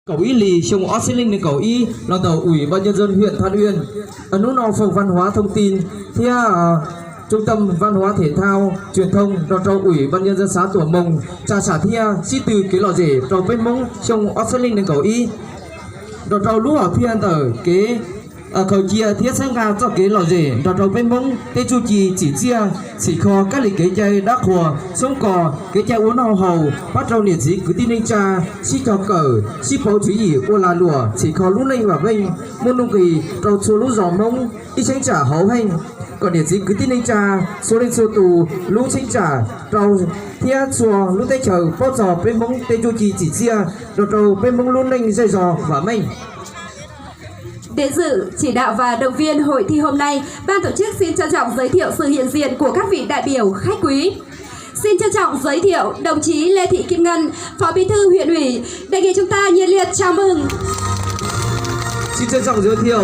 kaum ib hlis xyoo ob txhiab leej nees nkaum ib los ntawm Ủy ban nhân dân huyện Than Uyên. Hnub no Phòng Văn hóa Thông tin thiab Trung tâm Văn hóa Thể thao Truyền thông nrog rau Ủy ban nhân dân xã Tuam Moos tsa sam thiaj sib tw kev lom zem rau peb Hmoob xyoo ob txhiab leej nees nkaum ib, nrog rau lub hom phiaj ntawm kev khaws cia thiab txhawb nqa txoj kev lom zem nrog rau peb Hmoob tej txuj ci tsim txiaj, txhim kho kab lis kev cai dab qhuas, xoob kos kev cai ua noj haus, pab rau niam txiv kwv tij neej tsa sib cog kawm, sib pauv tswv yim ua lag luam, txhim kho lub neej vam meej, muaj nuj nqis rau txhua lub zos Hmoob ib cheeb tsam hauv heej, kom niam txiv kwv tij neej tsa txhua leej txhua tus lub cheeb tsam rau thiab txhua lub teb chaws paub txog peb Hmoob tej txuj ci tsim txiaj nrog rau peb Hmoob lub neej zej zog vam meej. Đến dự, chỉ đạo và động viên hội thi hôm nay, ban tổ chức xin trân trọng giới thiệu sự hiện diện của các vị đại biểu, khách quý. Xin trân trọng giới thiệu đồng chí Lê Thị Kim Ngân, Phó Bí thư Huyện ủy, đề nghị chúng ta nhiệt liệt chào mừng. Xin trân trọng giới thiệu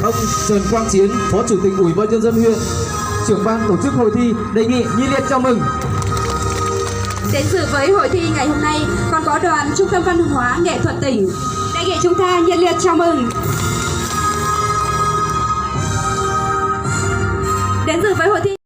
ông Trần Quang Chiến, Phó Chủ tịch Ủy ban Nhân dân huyện, trưởng ban tổ chức hội thi, đề nghị nhiệt liệt chào mừng. Đến dự với hội thi ngày hôm nay còn có đoàn Trung tâm Văn hóa Nghệ thuật tỉnh. Đề nghị chúng ta nhiệt liệt chào mừng. Đến dự với hội thi